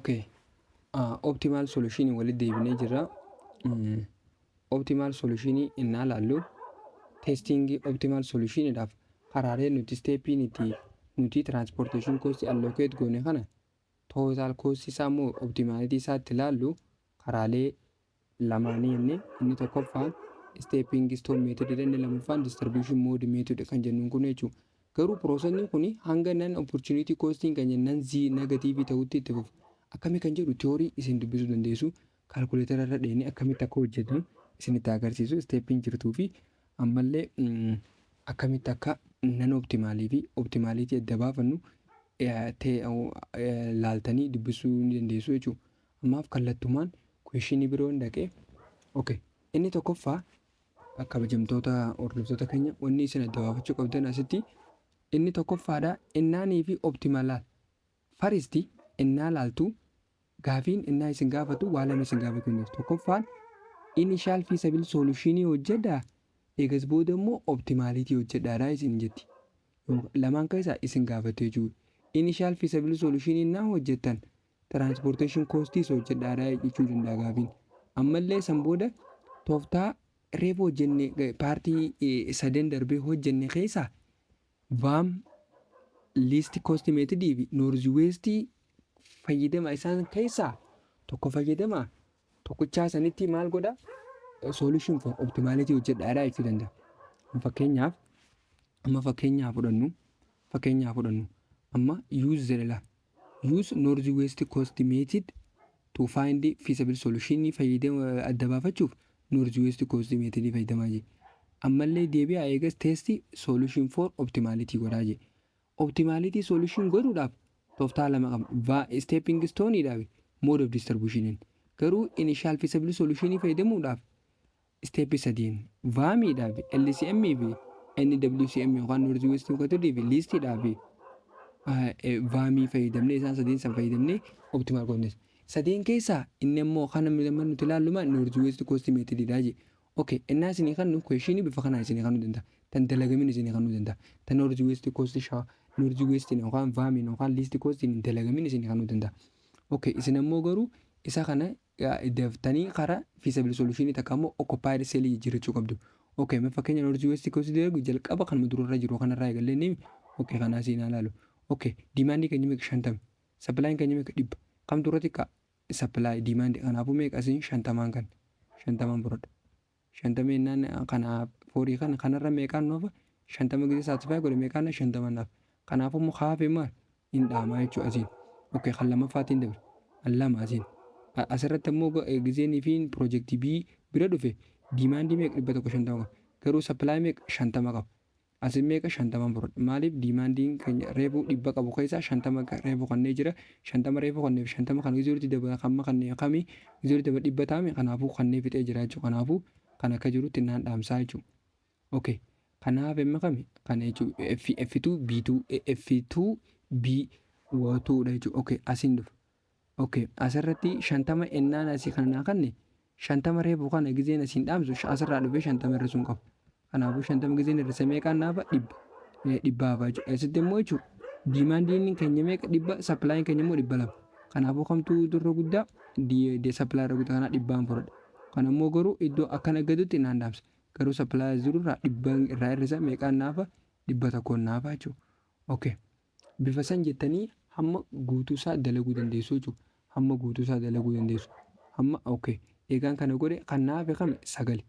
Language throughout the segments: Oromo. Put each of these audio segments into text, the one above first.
Okay. Optimal solution walitti deebinee jirra. Optimal solution innaa laallu, testing optimal solutionidhaaf karaalee nuti stepiin itti nuti transportation cost allocate goone kana, total cost isaa immoo optimality isaa itti ilaallu karaalee lamaanii jennee, inni tokkoffaan stepping stone method, inni lammaffaan distribution mode method kan jennuun kun jechuudha. Garuu processni kun hanga non opportunity costiin kan jennan zii negative ta'utti itti fufa. Akkamii kan jedhu theory isin dubbisuu dandeessu. Calculatora irra dheenee akkamitti akka hojjetan isinitti agarsiisu, stepiin jirtuu fi ammallee akkamitti akka non optimalii fi optimality adda baafannu laaltanii dubbisuu ni dandeessu jechuudha. Ammaaf kallattumaan questionii biroon dhaqee, okay, inni tokkoffaa, kabajamtoota hordoftoota keenya, wanni isin adda baafachuu qabdan asitti inni tokkoffaadha, innaanii fi optimal first innaa laaltu, gaafiin innaa isin gaafatu waa lama isin gaafatu hin. Tokkoffaan initial feasible solutionii hojjedhaa, eegas booda immoo optimality hojjedhaadha isin jetti. Lamaan keessaa isin gaafate jechuudha. Initial feasible solutionii innaa hojjettan transportation costiis hojjedhaadha jechuu danda'a gaafiin. Ammallee san booda tooftaa reefu hojjenne, partii sadan darbee hojjenne keessaa VAM, least cost methodii fi north westii fayyadama, isaan keessaa tokko fayyadama, tokkichaa sanitti maal godha, solution for optimality hojjedhaadha jechuu danda'a. Fakkeenyaaf amma fakkeenyaaf fudhannu amma use jedha, use north west cost method to find feasible solution fayyadama adda baafachuuf north west cost method fayyadamaa jee. Ammallee deebi'aa eegas test solution for optimality godhaa jee. Optimality solution godhuudhaaf tooftaa lama qabna. Stepping stoneidhaaf mode of distribution. Garuu initial feasible solution fayyadamuudhaaf step sadiin, VAMiidhaaf, LCM fi NWCM yookaan North West Equatorial fi leastiidhaaf VAMii fayyadamnee, isaan sadeen san fayyadamnee optimal goone. Sadeen keessaa inni immoo kan nuti ilaallu North West Cost Methodidha jee. Okay, innaa isinii kan questionii bifa kanaan isinii kennuu danda'a. Tan dalagamin isinii kennuu danda'a. Tan North West Cost shaa North West yookaan VAMiin yookaan least cost hin dalagamin isinii kennuu danda'a. Okay, isin ammoo garuu isa kana daftanii karaa feasible solution takka immoo occupied cell jijjiirrachuu qabdu. Okay, mee fakkeenya North West Cost dalagu jalqaba kanuma durarra jiru kanarraa eegallee ni, okay, kanaa siin ilaalu. Okay, demandii keenya meeqa? 50. Supplyin keenya meeqa? 100. Kamtu irra xiqqaa? Supply demandii. Kanaafuu meeqa asiin? 50n kan 50n fudhadha. 50 jennaan kana fourii kana kanarra meeqaan nuufa? 50 gisee satisfy godhe meeqaan? 50 naaf. Kanaafuu immoo hafe maal hin dhaamaa jechuudha asiin. Okay, kan lammaffaatiin dabre. Lama asiin. Asirratti immoo gizeenii fi projectii B bira dhufe, demandii meeqa? 150 qaba. Garuu supply meeqa? 50 qaba. Asin meeqa? 50 fudhadha. Maaliif? Demandiin keenya reefuu 100 qabu keessaa 50 reefuu kannee jira. 50 reefuu kannee fi 50 kan gizeerutti dabala kamma kannee kamii gizeerutti dabala 100 taame, kanaafuu kannee fixee jira jechuudha. Kanaafuu kan akka jirutti naan dhaamsaa jechuudha. Okay. Kanaaf amma kami kana jechuudha, F F2 B2 F2 B twodha jechuudha. Okay, asiin dhufa. Okay, asirratti 50 ennaan asii kana naa kanne, 50 reefuu kana gizeen asiin dhaamsu asirraa dhufee 50 hir'isuun qabu. Kanaafuu 50 gizeen hir'ise meeqaan naafa? 100. 100 hafa jechuudha. Asitti immoo jechuudha, demandiin keenya meeqa? 100. Supplyin keenya immoo 200. Kanaafuu kamtuu durra guddaa? Supply irra guddaa, kanaa 100n fudhadha. Kana immoo garuu iddoo akkana gadutti naan dhaamsa. Garuu supply jirurraa 100 irraa hir'isa meeqaan naafa? 100n naafa jechuudha. Okay. Bifa san jettanii hamma guutuusaa dalaguu dandeessu jechuudha. Hamma guutuusaa dalaguu dandeessu. Hamma, okay. Eegaan kana godhe kan naaf kami? Sagali.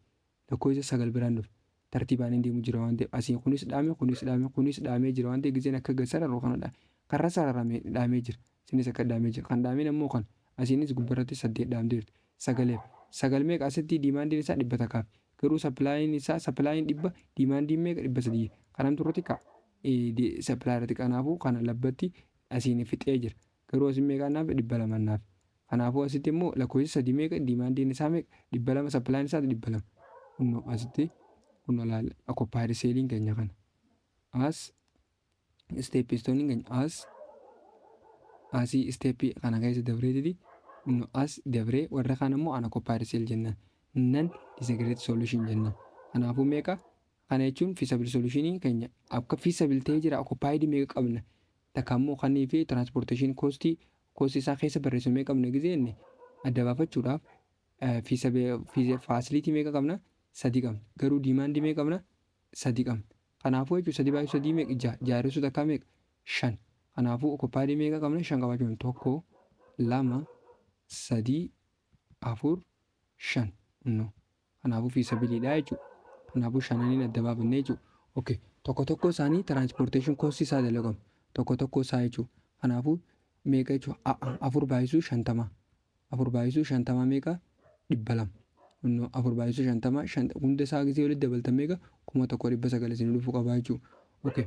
Lakkoofsa sagal biraan dhufe. Tartiibaan hin deemu jira waan ta'eef, asiin kunis dhaame, kunis dhaame, kunis dhaamee jira waan ta'eef, gizeen akka sararu kanadha. Karra sararamee dhaamee jira. Isinis akka dhaamee jira. Kan dhaameen ammoo kan asiinis gubbarratti saddeet dhaamteerti. Sagaleef. Sagal meeqa asitti? Demandiin isaa 100f. Garuu supplyin isaa, supplyin 100, demandiin meeqa? 300. Kanamtu irratti ka'a. Supply irratti, kanaafuu kana labbatti asiin fixee jira. Garuu asiin meeqaan naaf? 200 naaf. Kanaafuu asitti immoo lakkoofsi sadii meeqa? Demandiin isaa meeqa? 200. Supplyin isaa 200. Kunoo asitti kunoo laala, occupied celliin keenya kana. As stepping stoneiin keenya as asii stepii kana keessa dabreetiti, kunoo as dabree warra kaan immoo unoccupied cell jennaan. Non disaggregated solution jennaan. Kanaafuu meeqa? Kana jechuun feasible solutionii keenya akka feasible ta'ee jira. Occupied meeqa qabna? Takka immoo kanii fi transportation costii Costii isaa keessa barreessu meeqa qabna gisee inni adda baafachuudhaaf, facility meeqa qabna? Sadi qabna. Garuu demandii meeqa qabna? Sadi qabna. Kanaafuu jechuun sadii baay'isuu sadii meeqa? Ja'a. Ja'a takkaa meeqa? Shan. Kanaafuu occupiedii meeqa qabna? Shan qabaachuu. Tokko, lama, sadii, afur, shan. No. Kanaafuu feasibleiidha jechuudha. Kanaafuu shananiin adda baafannee jechuudha. Okay. Tokko tokko isaanii transportation costii isaa dalagamu. Tokko tokko isaa jechuudha. Kanaafuu meeqa jechuudha? Afur baay'isuu 50. Afur baay'isuu 50 meeqa? 200. Afur baay'isuu 50 hunda isaa gisee walitti dabaltan meeqa? 1900 isin dhufuu qabaa jechuudha. Okay.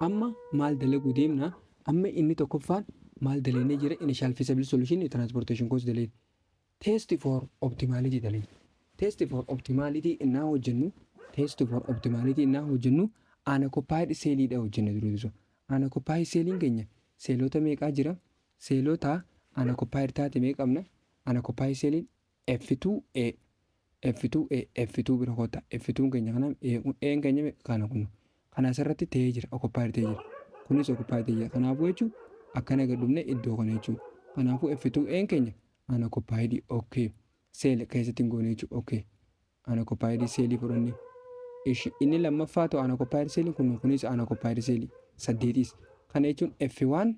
Amma maal dalaguu deemna? Amma inni tokkoffaan maal dalagnee jira? Initial feasible solution transportation cost daleen. Test for optimality daleen. Test for optimality innaa hojjennu, test for optimality innaa hojjennu, unoccupied celliidha hojjenna dura. Unoccupied celliin keenya cellota meeqaa jira? Cellota unoccupied taate meeqa qabna? Unoccupied celliin F2A, F2A, F2 bira kottaa. F2 keenya kana, A keenya kana kun kana asirratti ta'ee jira, occupied ta'ee jira. Kunis occupied ta'ee jira. Kanaafuu jechuun akkana gad dhufne iddoo kana jechuudha. Kanaafuu F2A keenya unoccupied, okay. Cell keessatti hin goone jechuudha. Okay. Unoccupied cellii fudhanne. Ishi inni lammaffaa ta'u unoccupied celliin kun, kunis unoccupied cellii saddeetis. Kana jechuun F1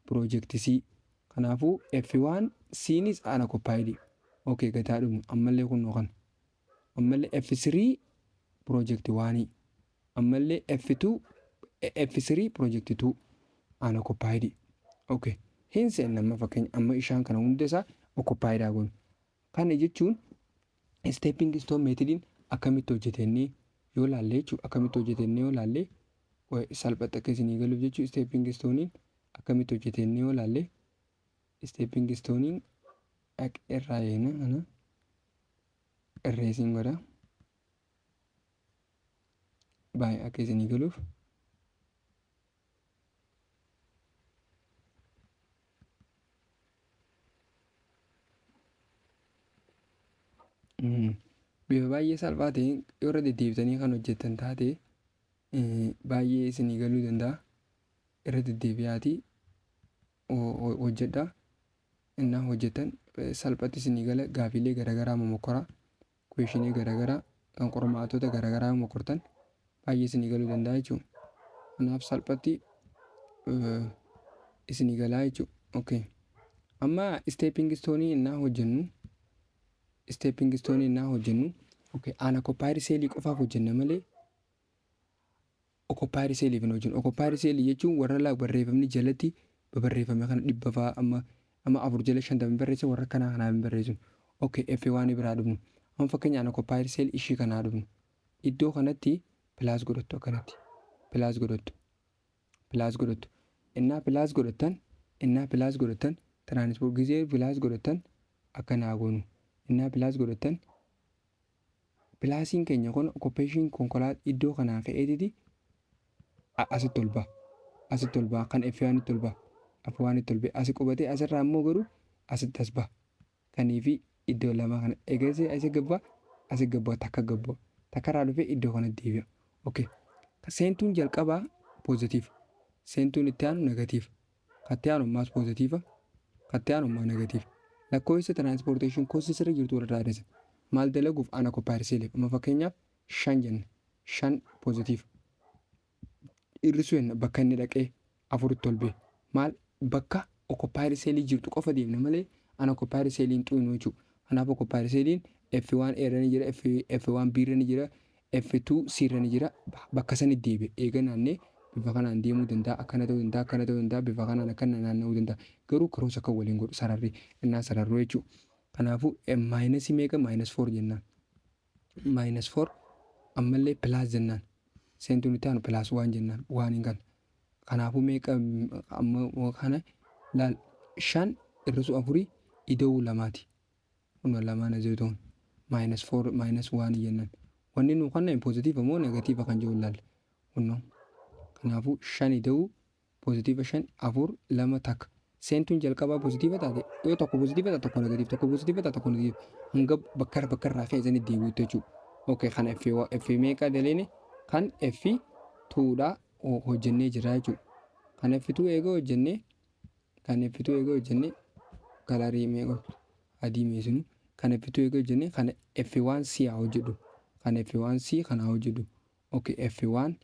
project C. Kanaafuu F1 Cnis unoccupied. Okay, gataa dhumnu ammallee kun kana. Ammallee F3 project 1. Ammallee F2, F3 project 2 unoccupied. Okay. Hin seenna amma fakkeenya amma ishaan kana hunda isaa occupied haa goonu. Kana jechuun stepping stone methodiin akkamitti hojjetennee yoo laalle jechuudha. Akkamitti hojjetennee yoo laalle, salphatti akka isinii galuuf jechuudha. Stepping stoneiin akkamitti hojjetennee yoo laalle, stepping stoneiin irraa eegna kana irreesiin godha. Baay'ee akka isinii galuuf. Bifa baay'ee salphaa ta'een yoo irra deddeebitanii kan hojjettan taate baay'ee isinii galuu danda'a. Irra deddeebi'aatii hojjedhaa. Innaa hojjettan salphatti isinii gala. Gaafiilee garaagaraa momokkoraa, questionii garaagaraa kan qormaatota garaagaraa momokkortan baay'ee isinii galuu danda'a jechuudha. Kanaaf salphatti isinii galaa jechuudha. Okay. Amma stepping stoneii innaa hojjennu, stepping stoneii innaa hojjennu, okay, unoccupied cellii qofaaf hojjenna malee occupied celliif hin hojjennu. Occupied cellii jechuun warra barreeffamni jalatti babarreeffame kana dhibba fa'aa amma afur jala 50 barreessa, warra kanaa kanaaf hin barreessinu. Okay, F waan biraa dhufnu. Amma fakkeenya unoccupied cell ishii kanaa dhufnu. Iddoo kanatti plus godhattu akkanatti. Plus godhattu. Plus godhattu. Innaa plus godhattan, innaa plus godhattan, transport gizee plus godhattan akkanaa goonu. Innaa plus godhattan, plusiin keenya kun occupation konkolaataa iddoo kanaa ka'eetiti asitti ol ba'a. Asitti ol ba'a, kan F1 tti ol ba'a. F1 tti ol ba'e asi qubatee asirraa immoo garuu asitti as ba'a. Kaniifi iddoo lama kana eegasii asi gabbaa, asi gabbaa, takka gabbaa, takka irraa dhufee iddoo kanatti deebi'a. Okay. Seentuun jalqabaa positive. Seentuun itti aanu negative. Katti aanu ammaas positive. Katti aanu ammaa negative. Lakkoofsa transportation costii sirra jirtu walirraa hir'isa. Maal dalaguuf? Unoccupied celliif. Amma fakkeenyaaf shan jenna. Shan positive. Hir'isuu jenna bakka inni dhaqee afuritti ol ba'e. Maal, bakka occupied cellii jirtu qofa deemna malee unoccupied celliin xuyinu jechuudha. Kanaaf occupied celliin F1 A irra ni jira, F1 B irra ni jira, F2 C irra ni jira. Bakka sanitti deebi'e. Eega naannee bifa kanaan deemuu danda'a, akkana ta'uu danda'a, akkana ta'uu danda'a, bifa kanaan akkana naanna'uu danda'a. Garuu cross akka waliin godhu sararri innaa sararru jechuudha. Kanaafuu minusii meeqa? Minus 4 jennaan. Minus 4 ammallee plus jennaan. Seentuun itti aanu plus 1 jennaan, waan hin kana. Kanaafuu meeqa amma kana laal? Shan hir'isuu afurii ida'uu lamaati. Kun lamaan asii ta'uun minus 4 minus 1 jennaan. Wanni nu kanna positive moo negative kan jiru ilaalla. Kunoo kanaafuu shan ida'uu positive shan, afur, lama, takka. Seentuun jalqabaa positive taate yoo tokko positive taate tokko negative, tokko positive taate tokko negative, hanga bakka bakka irraa ka'e deebi'utti jechuudha. Okay, kan F F meeqa daleene? Kan F twodha hojjennee jira jechuudha. Kan F2 eega hojjennee Kan F2 eega hojjenne, colorii meeqa, adii meesinu. Kan F2 eega hojjenne, kan F1 C haa hojjedhu. Kan F1 C kana haa hojjedhu. Okay, F1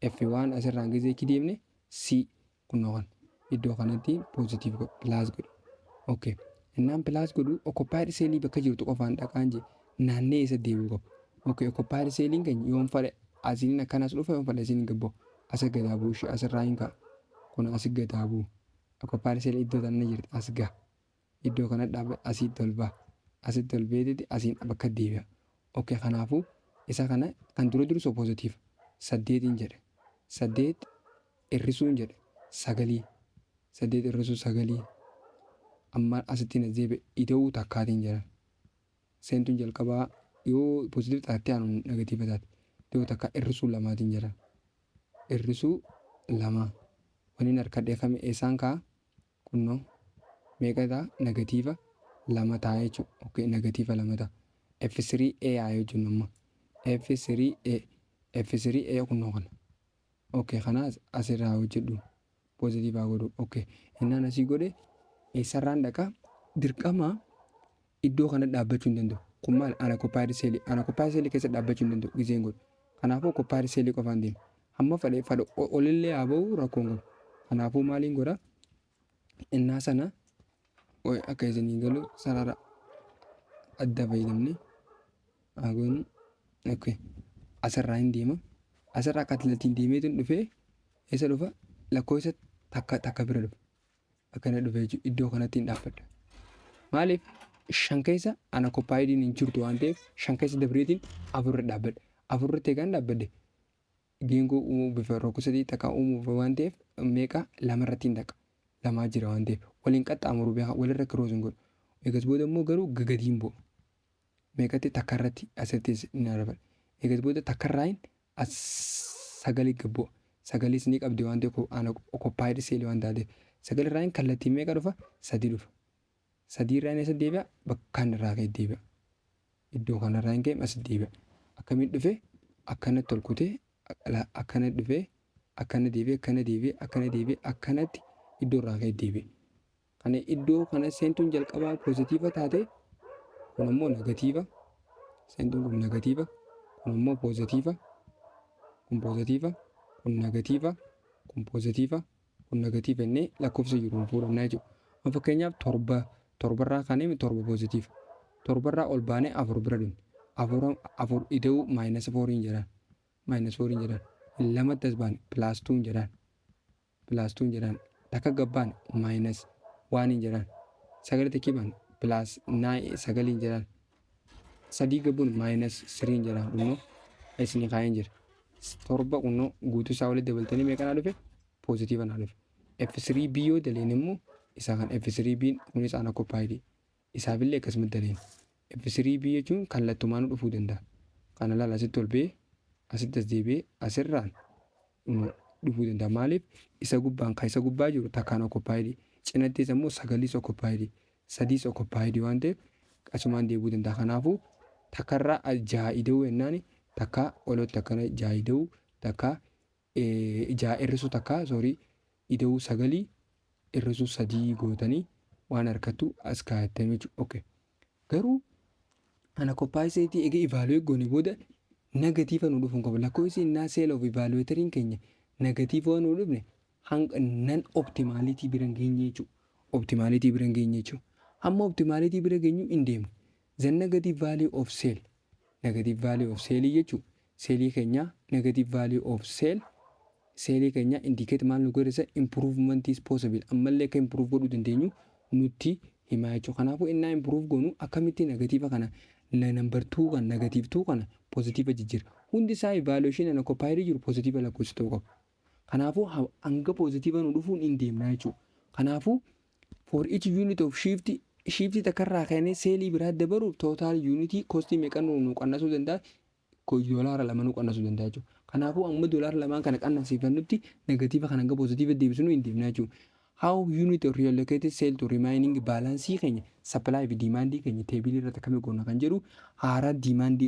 F1 asirraan gisee ichi deemne C kunoo kan iddoo kanatti positive godhu, plus godhu. Okay. Innaan plus godhu, occupied cellii bakka jirtu qofaan dhaqaan jee naannee isa deebi'u qabu. Okay, occupied celliin keenya yoon fadhe asiin akkanas dhufa, yoon fadhe asiin gabbo asa gadaa bu'u, ishee asirraa hin ka'a. Kun asi gadaa bu'u. Occupied cellii iddoo tana jirti, as gaha. Iddoo kana dhaabee asitti ol ba'a. Asitti ol beetiti asiin bakka deebi'a. Okay, kanaafuu isa kana kan dura dursu positive 8n jedhe. 8 hir'isuun jedhe sagalii. 8 hir'isuu sagalii. Amma asitti as deebi'e, ida'uu takkaatiin jedhan. Seentuun jalqabaa yoo positive taate aanu negative taate. Ida'uu takka hir'isuu lamaatiin jedhan. Hir'isuu lama. Waniin harkadhee kami eessaan ka'a? Kunnoo meeqa ta'a? Negative 2 ta'a jechuudha. Okay, negative 2 ta'a. F3A haa hojjennu amma. F3A, F3A kunnoo kana. Okay, kanaas asirraa hojjedhu. Positive haa godhu. Okay, innaan asii godhe eessarraan dhaqa? Dirqama iddoo kana dhaabbachuu hin danda'u. Kun maal? Unoccupied cellii. Unoccupied cellii keessa dhaabbachuu hin danda'u giseen godhu. Kanaafuu occupied cellii qofaan deema. Hamma fadhe fadhe olillee haa ba'u, rakkoo hin qabu. Kanaafuu maaliin godha? Innaa sana akka isinii galu sarara adda fayyadamne haa goonu. Okay. Asirraa hin deema. Asirraa kallattiin deemeetu dhufee eessa dhufa? Lakkoofsa takka takka bira dhufa. Akkana dhufee jechuudha. Iddoo kanatti hin dhaabbadha. Maaliif? 5 keessa unoccupiediin hin jirtu waan ta'eef, 5 keessa dabreetiin afurra dhaabbadha. Afurratti eegaan dhaabbadhe, geengoo uumuu bifa rogsadii takka uumuuf waan ta'eef, meeqa lamarratti hin dhaqa. Lamaa jira waan ta'eef waliin qaxxaamuru beeka, walirra cross hin godhu. Eegas booda immoo garuu gadiin bu'a. Meeqatti? Takka irratti asirrattis ni arfadha. Eegas booda takkarraayin as sagalii gad bu'a. Sagaliis ni qabdi waan ta'eef, unoccupied cellii waan taateef. Sagalirraayin kallattiin meeqa dhufa? Sadi dhufa. Sadiirraan eessa deebi'a? Bakka kanarraa ka'ee deebi'a. Iddoo kanarraa hin ka'e, as deebi'a. Akkamiin dhufe? Akkanatti ol kutee, akkana dhufee, akkana deebi'ee, akkana deebi'ee, akkana deebi'ee, akkanatti iddoo irraa ka'ee deebi'e. Kana iddoo kana seentuun jalqabaa positive taate, kun immoo negative. Seentuun kun negative, kun immoo positive, kun positive, kun negative, kun positive, kun negative jennee lakkoofsa jiruun fuudhannaa jechuudha. Amma fakkeenyaaf 7, torbarraa kaanee 7 positive. Torbarraa ol baanee 4 bira dhufne. 4, 4 ida'uu minus fouriin jedhaan. Minus fouriin jedhaan. Lamatti as baane, plus twon jedhaan. Plus twon jedhaan. Takka gad baane, minus oneiin jedhaan. Sagal takkii baane, plus nine sagaliin jedhaan. Sadii gad buune, minus threen jedhaan. Kunnoo isinii kaa'een jira. 7 kunnoo guutuu isaa walitti dabaltanii meeqa naa dhufe? Positive naa dhufe. F3B yoo daleen immoo isa kan F3B kunis unoccupied. Isaafillee akkasumatti daleen. F3B jechuun kallattumaan dhufuu danda'a. Kana laala, asitti ol ba'ee, asitti as deebi'ee, asirraan dhufuu danda'a. Maaliif? Isa gubbaan kan isa gubbaa jiru takkaan occupied. Cinattis immoo sagalis occupied. Sadiis occupied waan ta'eef asumaan deebi'uu danda'a. Kanaafuu takkarraa jaha ida'uu jennaan, takka olotti akkana jaha ida'uu takka, jaha hir'isuu takka, sorry, ida'uu sagalii hir'isuu sadii gootanii waan harkattu as kaa'attanii jechuudha. Okay. Garuu unoccupied setii egaa evaluate goone booda negative nu dhufuun qaba. Lakkoofsi innaa cell of evaluatoriin keenya negative waan nu dhufne, hanga non optimality bira hin geenye jechuudha. Optimality bira hin geenye jechuudha. Hamma optimality bira geenyu hin deemne. The negative value of cell. Negative value of cell jechuun cellii keenya, negative value of cell, cellii keenya indicate maal nu godhisa? Improvement is possible, ammallee akka improve godhuu dandeenyu nutti himaa jechuudha. Kanaafuu innaa improve goonu akkamitti negative kana, number 2 kan negative 2 kana positive jijjiira? Hundi isaa evaluation unoccupied jiru positive lakkoofsa ta'uu qaba. Kanaafuu hanga positive nu dhufuun hin deemnaa jechuudha. Kanaafuu for each unit of shift, shiftii takkarraa kaanee cellii biraa dabaluuf total unit costii meeqa nu qannasuu danda'a? $2 nu qannasuu danda'a jechuudha. Kanaafuu amma $2n kana qannasiifannutti negative kana hanga positive deebisnu hin deemnaa jechuudha. How unit of reallocated cell to remaining balance keenya, supply fi demand keenya tableii irratti akkamii goona kan jedhu, haaraa demand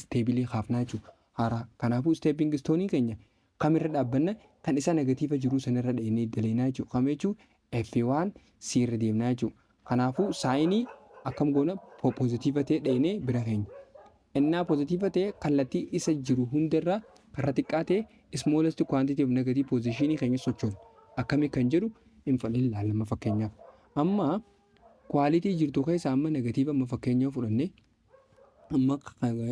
tableii kaafnaa jechuudha. Haaraa kanaafuu stepping stone keenya kamirra dhaabbanna? Kan isa negative jiru sanirra dheenee daleenaa jechuudha. Kam jechuun F1 C irra deemnaa jechuudha. Kanaafuu signii akkam goona? Positive ta'e dheenee bira keenya. Innaa positive ta'e, kallattii isa jiru hundarraa karra xiqqaa ta'e, smallest quantity of negative position keenya sochoofna. Akkamii kan jedhu hin ilaalama. Fakkeenyaaf, amma quantity jirtu keessa amma negative, amma fakkeenya fudhannee, amma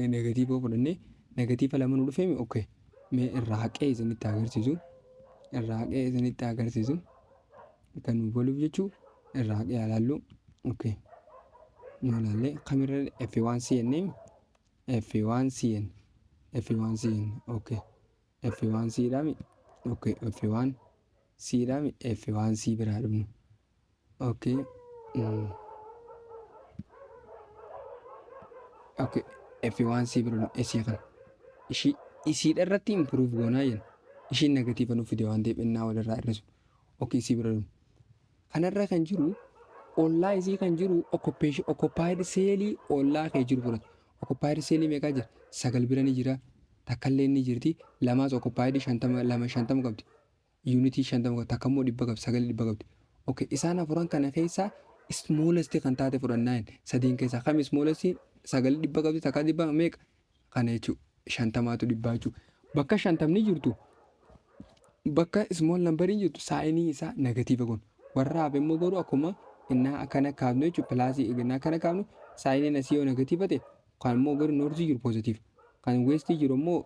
negative fudhannee, negative lama nu dhufeemi. Okay, mee irraa haqee isinitti agarsiisu, irraa haqee isinitti agarsiisu, kan nu galuuf jechuu irraa haqee ilaallu. Okay, nu ilaallee kamirra F1 C jennee, F1 C jenne, F1 C jenne. Okay, F1 C dhaami. Okay, F1 C dhaami. F1 C biraa dhufnu. Okay, F1 C bira dhufnu. S kana ishii isiidha irratti improve goonaa jenna. Ishiin negative nu fide waan ta'eef, innaa walirraa hir'isu. Okay, isii bira dhufnu. Kanarra kan jiru, ollaa isii kan jiru, occupied cellii ollaa kee jiru fudhatu. Occupied cellii meeqaa jira? Sagal bira ni jira. Takkallee ni jirti. Lamaas occupied 50, lama 50 qabdi. Unitii 50 qabdi. Takka immoo 100 qabdi. Sagal 100 qabdi. Okay, isaan afuran kana keessaa smallest kan taate fudhannaa hin. Sadiin keessaa kam smallest? Sagal 100 qabdi, takka 100 meeqa? Kana jechuudha. 50tu dhibbaa jechuudha. Bakka 50ni jirtu, bakka small numberiin jirtu, signii isaa negative goona. Warra hafe immoo garuu akkuma innaa akkana kaafnu jechuudha, plusii innaa akkana kaafnu, signiin asii yoo negative ta'e, kan immoo garuu northii jiru positive. Kan westii jiru immoo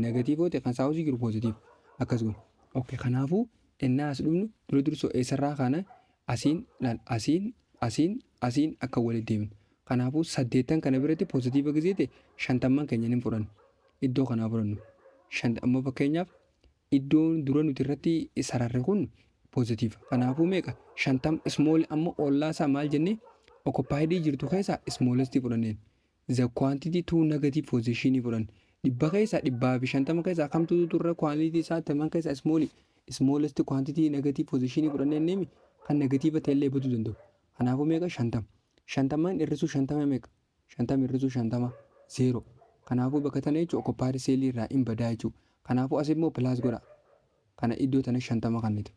negative yoo ta'e, kan southii jiru positive. Akkas goona. Okay, kanaafuu innaa as dhufnu, dura dursoo eessarraa kana? Asiin, asiin, asiin, asiin akka walitti deemnu. Kanaafuu saddeettan kana biratti positive gisee ta'e, 50n keenya ni fudhannu. Iddoo kanaa fudhannu. Amma fakkeenyaaf, iddoon dura nuti irratti sararre kun positive. Kanaafuu meeqa? 50 small. Amma ollaa isaa maal jennee? Occupied jirtu keessaa smallest fudhanneen. The quantity two negative position fudhanne. 100 keessaa, 150 keessaa kamtu turre? Quantity isaa taman keessaa small, smallest quantity negative position fudhanneen neemi kan negative ta'ellee baduu danda'u. Kanaafuu meeqa? 50. 50n hir'isuu 50 meeqa? 50 hir'isuu 50 zeero. Kanaafuu bakka tana jechuun occupied cellii irraa hin badaa jechuudha. Kanaafuu as immoo plus godha. Kana iddoo tana 50 kennitu.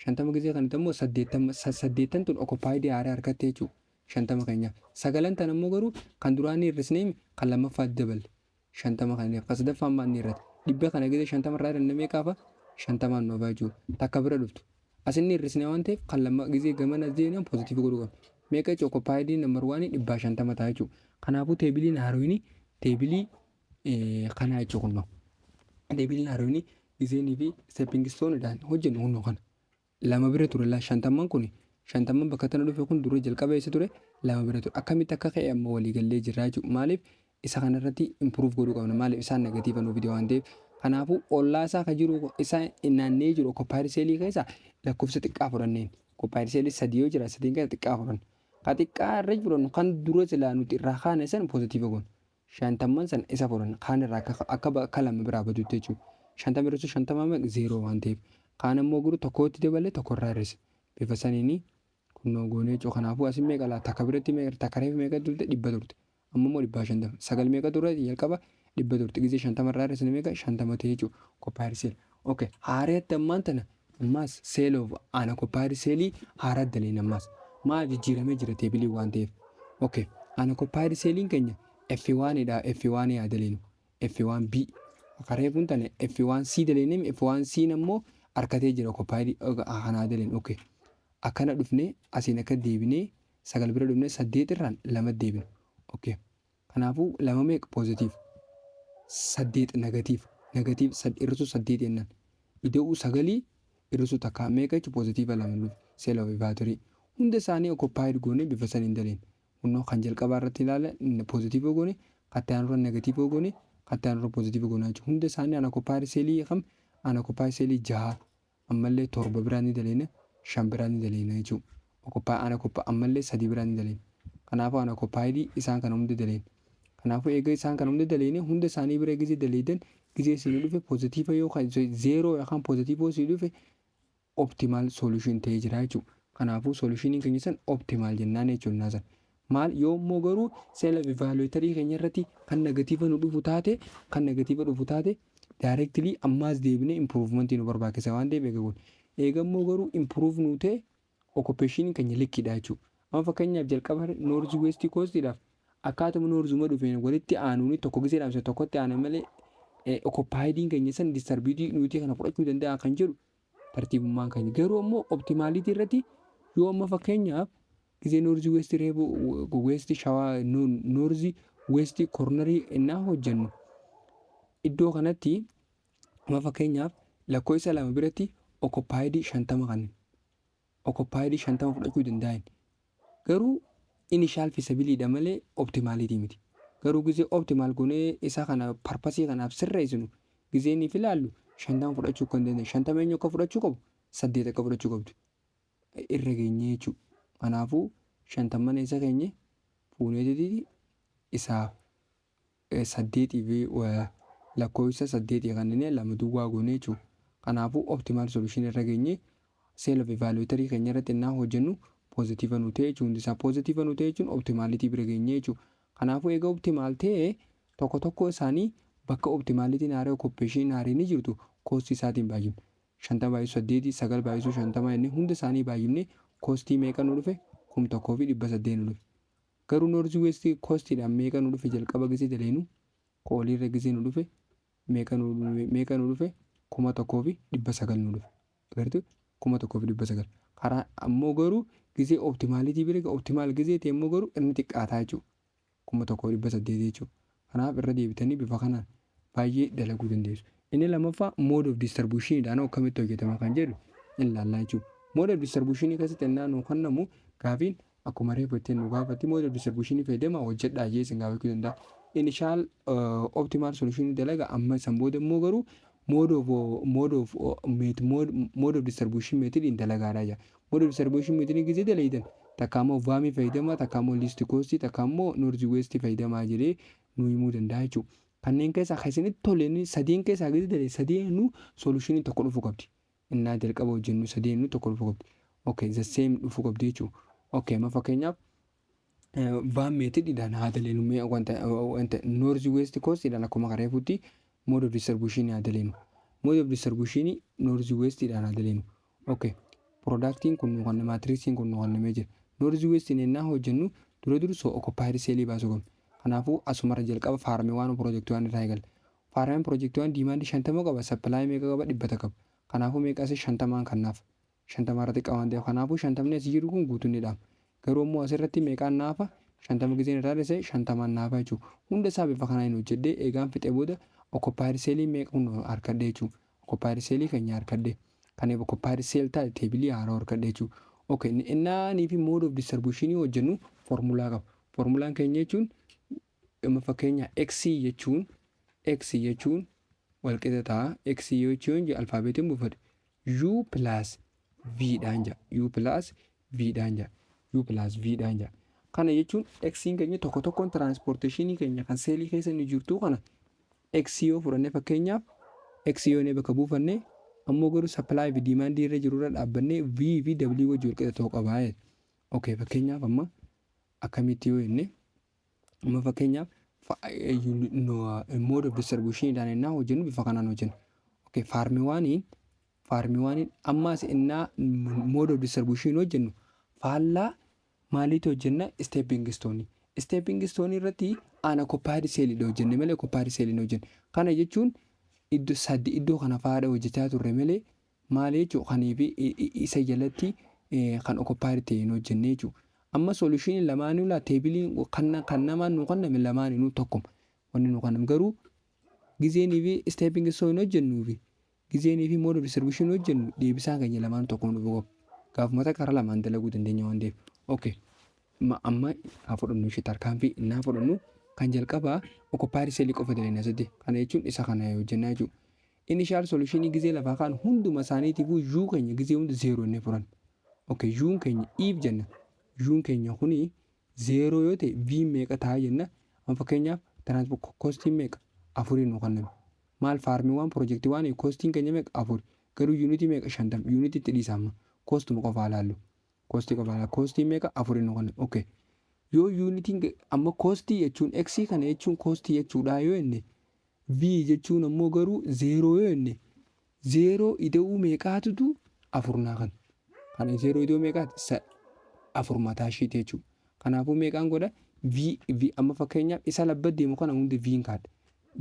50 gisee kennitu immoo 80, saddeettan tun occupied haaraa harkatte jechuudha. 50 keenya. Sagalan tan immoo garuu kan duraan hir'isnee kan lammaffaatti daballe. 50 kan kan sadaffaan maan ni irratti. 100 kana gisee 50 irraa hir'inne meeqaafa? 50n nu hafaa jechuudha. Takka bira dhuftu. Asinni hir'isnee waan ta'eef, kan lamma gisee gamana deemnaan positive godhuu qabna. Meeqa jechuudha? Occupied number one 150 ta'a jechuudha. Kanaafuu tableiin haarooni tableii kanaa jechuudha kunnoo. Tableiin haarooni giseenii fi stepping stoneiidhaan hojjennu kunnoo kana. Lama bira ture laa 50n kun, 50n bakka tana dhufe kun dura jalqaba eessa ture? Lama bira ture. Akkamitti akka ka'e amma walii gallee jirra jechuudha. Maaliif isa kanarratti improve godhuu qabna? Maaliif isaan negative nuuf fide waan ta'eef. Kanaafuu ollaa isaa kan jiru, isa naannee jiru, occupied cellii keessaa lakkoofsa xiqqaa fudhanneen. Occupied cellii sadii yoo jira, sadiin keessa xiqqaa fudhanna. Ka xiqqaa irra fudhannu, kan dura silaa nuti irraa kaane san positive goona. 50n san isa fudhanna, kaan irraa akka lama biraa badutti jechuudha. 50 hir'isuu 50 meeqa? Zeeroo waan ta'eef. Kaan immoo garuu tokkotti dabalee tokko irraa hir'ise. Bifa saniini kunnoo goonee jechuudha. Kanaafuu asin meeqa laa? Takka biratti meeqa? Takka reefu meeqa turte? 100 turte. Amma immoo 150. Sagal meeqa ture jalqaba? 100 turte. Gisee 50 irraa hir'isne meeqa? 50 ta'e jechuudha. Occupied cell. Okay. Haareetti ammaan tana ammaas sale of unoccupied cellii haaraa daleen ammaas. Maal jijjiiramee jira tableii waan ta'eef. Okay. Unoccupied celliin keenya F1 dha. F1 yaa daleenu. F1 B. Kareefuun tane F1 C daleenee, F1 C ammoo harkatee jira occupied kanaa daleen. Okay. Akkana dhufnee, asiin akka deebinee, sagal bira dhufnee, saddeet irraan lama deebinu. Okay. Kanaafuu lama meeqa positive? Saddeet negative. Negative hir'isuu saddeet jennaan. Ida'uu sagalii hir'isuu takka meeqa jechuun? Positive lama dhufe sale of evaluatorii. Hunda isaanii occupied goonee bifa saniin daleen. Kunnoo kan jalqabaa irratti ilaala, positive goone, kan irra negative goone, kan irra positive goone jechuudha. Hunda isaanii unoccupied cellii kam? Unoccupied cellii jaha, ammallee torba biraan ni daleena, shan biraan ni daleena jechuudha. Occupied unoccupied ammallee sadii biraan ni daleena. Kanaafuu unoccupied isaan kana hunda daleen. Kanaafuu eega isaan kana hunda daleene, hunda isaanii bira gisee daleedan, gisee isin dhufe positive yookaan zeeroo yookaan positive isin dhufe, optimal solution ta'ee jira jechuudha. Kanaafuu solutioniin keenya san optimal jennaan jechuudha san. Maal yoo immoo garuu sale of evaluatorii keenya irratti kan negative nu dhufu taate, kan negative dhufu taate, directly ammaas deebinee improvementii nu barbaachisa waan ta'eef eega kun. Eega immoo garuu improve nu ta'e Occupationiin keenya likkiidha jechuudha. Amma fakkeenyaaf jalqaba north west coastiidhaaf akkaatuma northuma dhufeen walitti aanuun tokko gisee dhaamsa tokkotti aanan malee, occupiediin keenya san distribute nuti kana fudhachuu danda'a kan jedhu tartiibummaan keenya. Garuu ammoo optimality irratti yoo amma fakkeenyaaf gisee north west reebu west shawaa north west cornerii innaa hojjennu, iddoo kanatti amma fakkeenyaaf lakkoofsa 2 biratti occupiedii 50 kan occupiedii 50 fudhachuu danda'an, garuu initial feasibleiidha malee optimality miti. Garuu gisee optimal goonee isa kana purposeii kanaaf sirreessinu, gisee inni ilaallu, 50 fudhachuu kan danda'an, 50 eenyu akka fudhachuu qabu, 8 akka fudhachuu qabdu irra geenye jechuudha. Kanaafuu shantamman isa keenye fuuneetiti isaaf saddeetii fi lakkoofsa 8 kanneen 2 duwwaa goone jechuudha. Kanaafuu optimal solution irra geenye. Self evaluatorii keenya irratti innaa hojjennu positive nu ta'e jechuun, hundi isaa positive nu ta'e jechuun optimality bira geenye jechuudha. Kanaafuu egaa optimal ta'e, tokko tokko isaanii bakka optimalityn haaree occupationiin haaree ni jirtu costii isaatiin baay'ifne. 50 baay'isuu 8, 9 baay'isuu 50 jennee hunda isaanii baay'ifne, costii meeqa nu dhufe? 1800 nu dhufe. Garuu north west coastiidhaan meeqa nu dhufe? Jalqaba gisee daleenu kooliirra gisee nu dhufe meeqa nu dhufe? 1900 nu dhufe. Agartuu, 1900. Karaa ammoo garuu gisee optimality bira optimal gisee ta'e immoo garuu inni xiqqaataa jechuudha. 1800 jechuudha. Kanaaf irra deebitanii bifa kanaan baay'ee dalaguu dandeessu. Inni lammaffaa mode of distributioniidhaan akkamitti hojjetama kan jedhu ilaallaa jechuudha. Mode of distributionii keessatti innaa nu kennamu gaafiin akkuma reefu ittiin nu gaafatti, mode of distributionii fayyadama hojjedhaa jee isin gaafachuu danda'a. Initial optimal solutionii dalaga, amma san booda immoo garuu mode of distribution method dalagaadhaa jira. Mode of distribution method gisee dalaydan, takka immoo VAMii fayyadama, takka immoo least cost, takka immoo north west fayyadamaa jedhee nu himuu danda'a jechuudha. Kanneen keessaa kan isinitti tole sadeen keessaa gisee dalee sadeenuu solutionii tokko dhufuu qabdi. Innaa jalqaba hojjennu sadeenuu tokko dhufuu qabdi. Okay, the same dhufuu qabdi jechuudha. Okay, amma fakkeenyaaf VAM methodiidhaan haa daleenu, mee wanta north west coastiidhaan akkuma kareefutti mode of distribution haa daleenu. Mode of distribution north westiidhaan haa daleenu. Okay, productiin kun nu kenname, matrixiin kun nu kennamee jira. North westiin ennaa hojjennu dura dursoo occupied cellii baasuu qabna. Kanaafuu asumarra jalqaba farm one project one irraa eegalla. Farm project one demandii 50 qaba, supplyii meeqa qaba? 100 qaba. Kanaafuu meeqa asii 50n kannaaf. 50 irratti qaba waan ta'eef, kanaafuu 50ni asii jiru kun guutuun ni dhaama. Garuu immoo asirratti meeqaan naafa? 50 giseen irraa dhise 50n naafa jechuudha. Hunda isaa bifa kanaan hojjedhee eegaan fixee booda occupied cellii meeqa kun harkadhee jechuudha. Occupied cellii keenya harkadhee. Kanaaf occupied cell taate tableii haaraa harkadhee jechuudha. Okay, innaanii fi mode of distribution hojjennu formulaa qaba. Formulaan keenya jechuun amma fakkeenya x jechuun walqixa ta'a. X jechuun alfaabeetiin buufate U plus V dhaan jira. U plus V dhaan jira. U plus V dhaan jira. Kana jechuun X'n keenya tokko tokkoon transportationii keenya kan cellii keessa inni jirtu kana X yoo fudhanne, fakkeenyaaf X yoo inni bakka buufanne, ammoo garuu supply fi demandii irra jiru irra dhaabbannee V fi W wajjin walqixa ta'uu qaba. Okay, fakkeenyaaf amma akkamitti yoo jenne, amma fakkeenyaaf mode of distribution dhaan innaa hojjennu bifa kanaan hojjenna. Okay, farm oneiin ammas innaa mode of distribution hojjennu faallaa maaliitu hojjenna? Stepping stone. Stepping stone irratti unoccupied cellidha hojjenne malee occupied cellii hin hojjenne. Kana jechuun iddoo sadii iddoo kana fa'aadha hojjechaa turre malee maal jechuun kanii fi isa jalatti kan occupied ta'e hin hojjenne jechuudha. Amma solutionii lamaanuu laa tableiin kan namaan nu kenname lamaanuu tokkuma. Wanni nu kenname garuu gizeenii fi stepping stone hojjennuu fi gizeenii fi mode of distribution hojjennu deebisaan keenya lamaan tokkuma dhufuu qabu. Gaafumata karaa lamaan dalaguu dandeenya waan ta'eef. Okay. Amma haa fudhannu ishee tarkaanfii innaa fudhannu kan jalqabaa occupied cellii qofa dalagna asitti. Kana jechuun isa kana hojjennaa jechuudha. Initial solutionii gizee lafaa kaan hunduma isaaniitiifuu U keenya gizee hunda zero inni furan. Okay, U'n keenya if jenna. U'n keenya kuni zero yoo ta'e V meeqa ta'a jenna. Amma fakkeenyaaf transport costiin meeqa? Afurii nu kenname. Maal farm one project one costiin keenya meeqa? Afur. Garuu unitii meeqa? 50. Unitii itti dhiisa amma. Costuma qofaa ilaallu. Costii qofaa ilaallu. Costiin meeqa? Afurii nu kenname. Okay. Yoo unitiin amma costii jechuun X kana jechuun costii jechuudha yoo jenne, V jechuun ammoo garuu zero yoo jenne, zero ida'uu meeqaatutu afur naa kenna. Kana 0 ida'uu meeqaati? 4 mataa ishiiti jechuudha. Kanaafuu meeqaan godha? V V. Amma fakkeenyaaf isa labba deemu kana hundi V'n kaadha.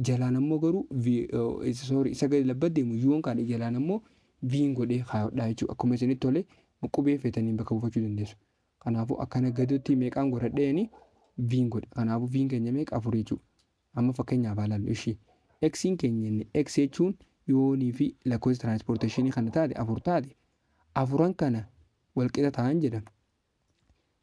Jalaan ammoo garuu V, sorry, isa gadi labba deemu U'n kaadha, jalaan ammoo V'n godhee kaa'udha jechuudha. Akkuma isinitti tole qubee feetaniin bakka buufachuu dandeessu. Kanaafuu akkana gaditti meeqaan godhadheeni? V'n godhe. Kanaafuu V'n keenya meeqa? 4 jechuudha. Amma fakkeenyaaf haa ilaallu ishii. X'n keenya inni X jechuun yoonii fi lakkoofsa transportationii kana taate, 4 taate, afuran kana walqixa ta'an jedhama.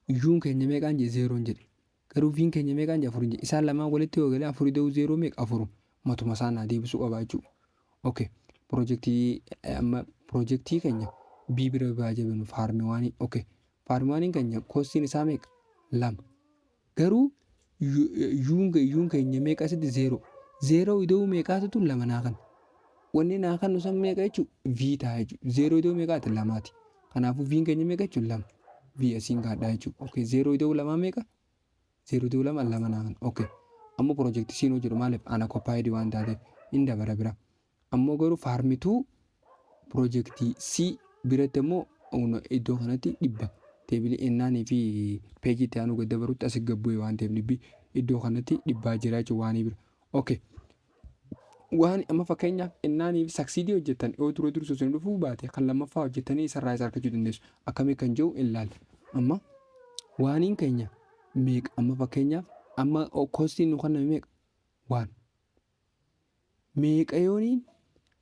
U'n keenya meeqaan jedhe? 0n jedhe. Garuu V'n keenya meeqaan jedhe? 4 jedhe. Isaan lamaan walitti yoo galee 4 ida'uu 0 meeqa? 4. Matuma isaa naa deebisuu qaba jechuudha. Okay. Piroojeektii amma piroojeektii keenya B bira baa jabinu, farm oneii. Okay. Farm oneiin keenya costiin isaa meeqa? 2. Garuu U'n keenya meeqa asitti? 0. 0 ida'uu meeqaatu 2 naa kana. Wanni naa kannu san meeqa jechuudha? V ta'a jechuudha. 0 ida'uu meeqaati? 2ti. Kanaafuu V'n keenya meeqa jechuudha? 2. V asiin kaadhaa jechuudha. Okay. 0 ida'uu 2 meeqa? 0 ida'uu 2 2 naa kana. Okay. Amma piroojeektii siin hojjedhu maaliif unoccupied waan taateef hin dabara bira. Ammoo garuu farm two piroojeektii C biratti immoo iddoo kanatti 100 tableii ennaanii fi pageii itti aanu gad dabarutti asii gad bu'e waan ta'eef dhibbi iddoo kanatti dhibbaa jira jechuudha waanii bira. Okay. Waan amma fakkeenyaaf ennaanii fi succeedii hojjettan yoo dura dursu isin dhufuu baate, kan lammaffaa hojjettanii isarraa isa argachuu dandeessu. Akkamii kan jiru hin ilaalla. Amma waaniin keenya meeqa? Amma fakkeenyaaf amma costiin nu kenname meeqa? Waan. Meeqa yooniin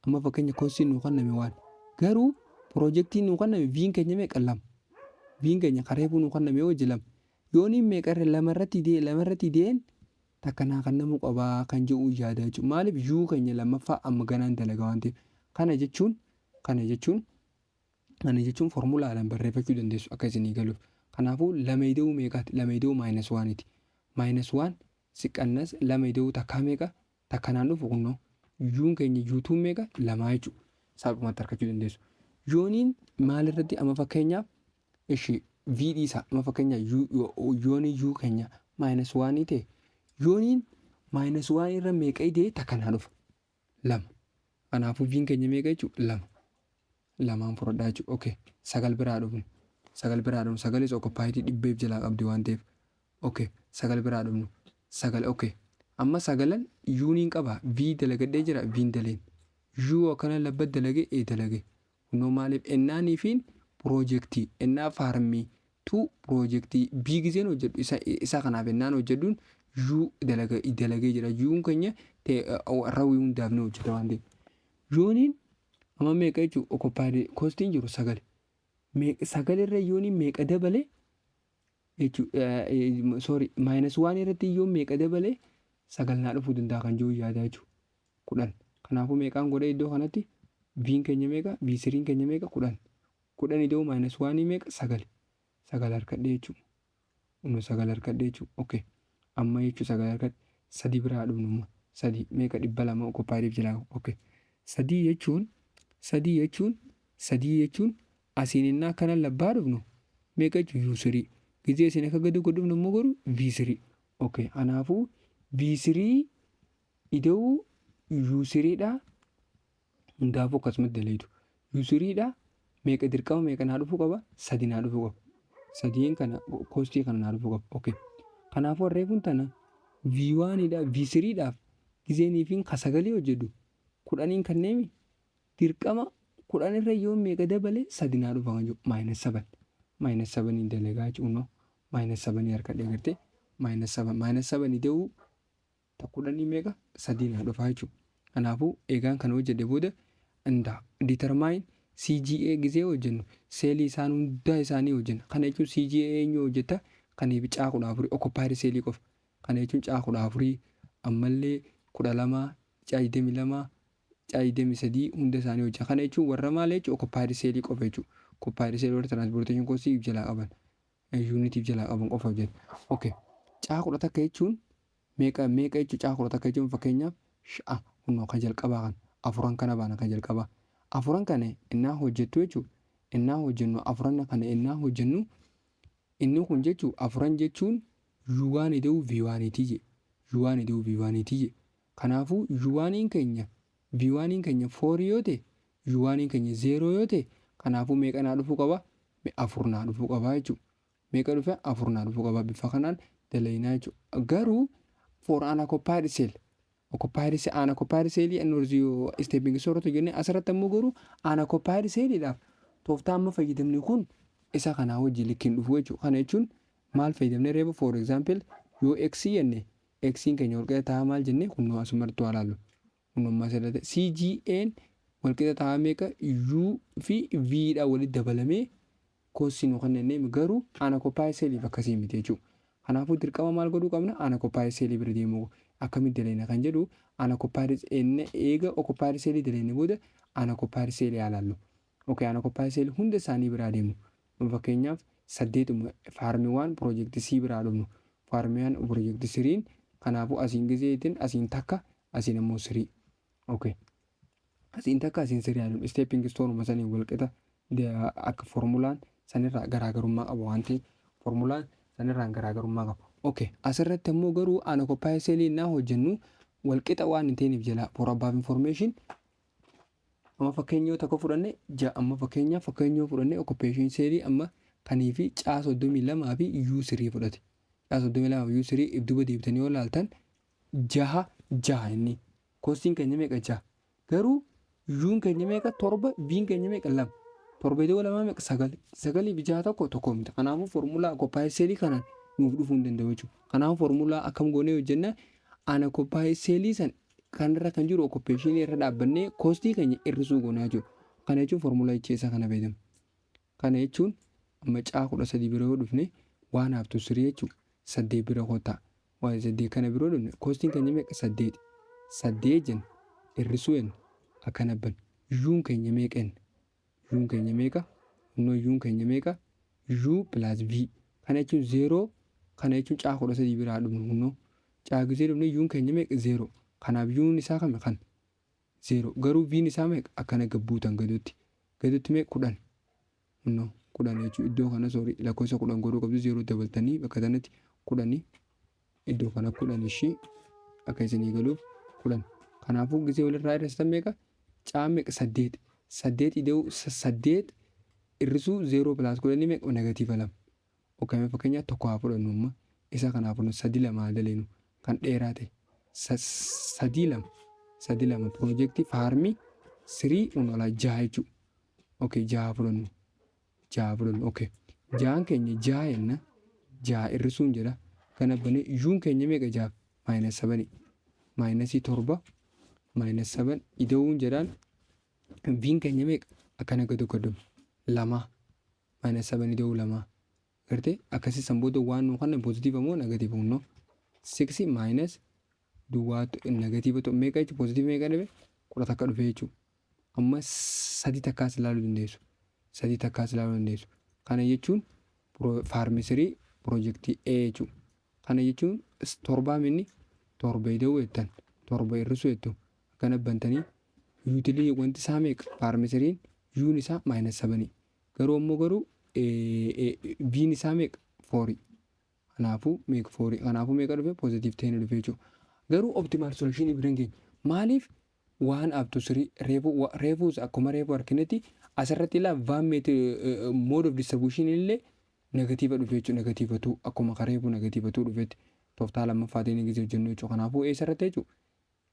amma fakkeenya costiin nu kenname waan. Garuu piroojeektiin nu kenname V'n keenya meeqa? 2. V'n keenya kareefuu nu kenname hojii 2. Yooniin meeqa irra 2 irratti dee'een takka naa kennamuu qabaa kan jedhu yaada jechuudha. Maaliif? U keenya lammaffaa amma ganaan dalagaa waan ta'eef. Kana jechuun formulaadhaan barreeffachuu dandeessu akka isinii galuuf. Kanaafuu 2 ida'uu meeqaati? 2 ida'uu minus oneiiti. Minus one siqqannas 2 ida'uu takkaa meeqa? Takka naan dhufu kunnoo. U'n keenya U twon meeqa? 2 jechuudha. Salphumatti argachuu dandeessu. Yooniin maalirratti amma fakkeenyaaf ishii V dhiisa, amma fakkeenyaaf yoonii U keenya minus oneii ta'e, yooniin minus one irra meeqa ida'e takka naa dhufa? 2. Kanaafuu V'n keenya meeqa jechuudha? 2. Lamaan fudhadhaa jechuudha. Okay. 9 biraa dhufnu. 9 biraa dhufnu. Sagalis occupiedii dhibbeef jalaa qabdi waan ta'eef. Okay. 9 biraa dhufnu. 9, okay. Amma sagalan U'niin qaba. V dalagadhee jira. V'n daleen. U akkana labba dalage E dalage. Kunoo maaliif ennaanii fi piroojeektii ennaa farm two piroojeektii B gizeen hojjedhu isa kanaaf ennaan hojjedhuun U dalagee jira. U'n keenya rawii hundaaf ni hojjeta waan ta'eef. Yooniin amma meeqa jechuun occupied costiin jiru 9. 9 irra yooniin meeqa dabale jechuun, sorry, minus one irratti yoo meeqa dabale 9 naa dhufuu danda'a kan jiru yaada jechuudha. 10. Kanaafuu meeqaan godhee iddoo kanatti? V'n keenya meeqa? V threen keenya meeqa? 10. 10 ida'uu minus oneii meeqa? 9. 9 harkadhee jechuudha. Kunoo 9 harkadhee jechuudha. Okay. Amma jechuun 9 harkadhe. 3 biraa dhufnu immoo. 3 meeqa? 200 occupiediif jalaa. Okay. 3 jechuun 3 jechuun 3 jechuun asiin innaa akkana labbaa dhufnu meeqa jechuun? U three. Gizee isin akka gadi godhufnu immoo garuu V three. Okay. Kanaafuu V three ida'uu U threedha. Hundaafuu akkasumatti daleetu. U threedha meeqa dirqama meeqa naa dhufuu qaba? 3 naa dhufuu qaba. Sadiin kana costii kana naa dhufuu qaba. Okay. Kanaafuu harreefuun tana V oneiidha V threedhaaf gizeenii fi ka sagalee hojjedhu 10n kanneemi dirqama 10 irra yoo meeqa dabale 3 naa dhufa kan jiru minus seven. Minus seveniin dalagaa jechuun minus sevenii harkadhee gartee minus seven, minus sevenii ida'uu ta 10 meeqa? 3 naa dhufa jechuudha. Kanaafuu eegaan kana hojjedhe booda inda determine CGA gizee hojjennu cellii isaan hundaa isaanii hojjenna. Kana jechuun CGA eenyu hojjetta? Kaniif caa 14 occupied cellii qofa. Kana jechuun caa 14 ammallee 12, caa 22, caa 23 hunda isaanii hojjeta. Kana jechuun warra maal jechuun occupied cellii qofa jechuudha. Occupied cellii warra transportation costii jalaa qaban, unitiif jalaa qaban qofa hojjeta. Okay. Caa 11 jechuun meeqa meeqa jechuun? Caa 11 jechuun fakkeenyaaf sha'a kunoo kan jalqabaa kan afuran kana baana kan jalqabaa. Afuran kana innaa hojjettu jechuudha. Innaa hojjennu afuran kana innaa hojjennu inni kun jechuun afuran jechuun U one ida'uu V oneiitii jedhe. U one ida'uu V oneiitii jedhe. Kanaafuu U oneiin keenya V oneiin keenya fourii yoo ta'e, U oneiin keenya 0 yoo ta'e, kanaafuu meeqa naa dhufuu qaba? Afur naa dhufuu qabaa jechuudha. Meeqa dhufe? Afur naa dhufuu qabaa. Bifa kanaan dalaginaa jechuudha. Garuu for unoccupied cell, occupied, unoccupied cell north stepping stone jennee, asirratti ammoo garuu unoccupied celliidhaaf tooftaa amma fayyadamne kun isa kanaa wajjin likkiin dhufu jechuudha. Kana jechuun maal fayyadamne reefu? For example, yoo x jenne, xiin keenya walqixa ta'a maal jenne? Kunnoo asumarratti waa ilaallu. Kunnoo ammaa asirratti CGN walqixa ta'a meeqa? U fi V dha walitti dabalamee costii nu kennee, garuu unoccupied celliif akkasii miti jechuudha. Kanaafuu dirqama maal godhuu qabna? Unoccupied cellii bira deemuu akkamitti dalaina kan jedhu, unoccupied eega occupied cellii dalaine booda unoccupied cellii haa ilaallu. Okay, unoccupied cellii hunda isaanii biraa deemu. Fakkeenyaaf saddeetuma farm one project C biraa dhufnu. Farm one project threen, kanaafuu asiin gizeetiin asiin takka, asiin ammoo three. Okay. Asiin takka, asiin three haa dhufnu. Stepping stone saniin walqixa akka formulaan sanirraa garaagarummaa qaba waan ta'eef, formulaan sanirraan garaagarummaa qaba. Okay, asirratti ammoo garuu unoccupied cellii naa hojjennu walqixa waan hin ta'iniif jala for above information amma fakkeenyoo tokko fudhanne ja'a, amma fakkeenyaaf fakkeenyoo fudhanne occupation cellii amma kanii fi caa 32 fi U three fudhate. Caa 32 fi U three if duuba deebitanii yoo ilaaltan, jaha jaha inni. Costiin keenya meeqa? Jaha. Garuu Uun keenya meeqa? Torba. Viin keenya meeqa? Lama. Torba iddoo lamaa meeqa? Sagal. Sagalii fi jaha tokko tokko miti. Kanaafuu formulaa occupied cellii kanaan nuuf dhufuu hin danda'u jechuudha. Kanaafuu formulaa akkam goonee hojjenna? Unoccupied cellii san kanarra kan jiru occupationii irra dhaabbannee costii keenya hir'isuu goonaa jechuudha. Kana jechuun formulaa jecha kana fayyadamu. Kana jechuun amma caa 13 bira yoo dhufne, waan haftu three jechuudha. Saddeet bira kottaa. Waan saddeet kana bira yoo dhufne, costiin keenya meeqa? Saddeet. Saddeet jenna hir'isuu jenna akkana ban. Uun keenya meeqa jenna? Uun keenya meeqa? Innoo Uun keenya meeqa? U plus V. Kana jechuun zeeroo. Kana jechuun caa 13 biraa dhufnu kunnoo. Caa gisee dhufne, Uun keenya meeqa? Zeeroo. Kanaaf Uun isaa kami? Kan zeeroo. Garuu Viin isaa meeqa? Akkana gabbuutan gaduutti. Gaduutti meeqa? 10. Kunnoo 10 jechuun iddoo kana, sorry, lakkoofsa 10 godhuu qabdu, zeeroo dabaltanii bakka kanatti 10, iddoo kana 10 ishii akka isinii galuuf 10. Kanaafuu gisee walirraa hir'istan meeqa? Caa meeqa? Saddeet. Saddeet ida'uu saddeet hir'isuu zeeroo plus 10 meeqa? Negative lama. Okay, fakkeenyaaf tokko haa fudhannu amma. Isa kanaa fudhannu, sadi lama haa daleenu kan dheeraa ta'e. Sadii lama. Sadi lama projectii farm three unolaa jaha jechuudha. Okay, jaha fudhannu. Jaha fudhannu. Okay. Jahaan keenya jaha jenna. Jaha hir'isuun jedha. Kana banee Uun keenya meeqa jaha? Minus sevenii. Minusii torba. Minus seven ida'uun jedhaan Viin keenya meeqa? Akkana gadi godhamu. Lama. Minus seven ida'uu lama. Gartee akkasii san booda waan nu kana positive moo negative? Hunnoo six minus duwwaa negative ta'u meeqa jechuudha? Positive meeqa dhufe? 11 dhufe jechuudha. Amma sadi takkaas ilaaluu dandeessu. Sadi takkaas ilaaluu dandeessu. Kana jechuun farm three projectii A jechuudha. Kana jechuun torbaa minni torba ida'uu jettan, torba hir'isuu jettu, akkana bantanii utility wanti isaa meeqa? Farm threen Uun isaa minus sevenii. Garuu ammoo garuu Viin isaa meeqa? Fourii. Kanaafuu meeqa? Fourii. Kanaafuu meeqa dhufe? Positive 10 dhufe jechuudha. Garuu optimal solutionii bira hin geenye. Maaliif? Waan up to three reefuu reefuus akkuma reefu arginetti asirratti ilaa vaan meeti mode of distribution illee negative dhufe jechuudha. Negative two akkuma kareefu negative two dhufetti tooftaa lammaffaatiin gisee hojjennu jechuudha. Kanaafuu eessarratti jechuudha?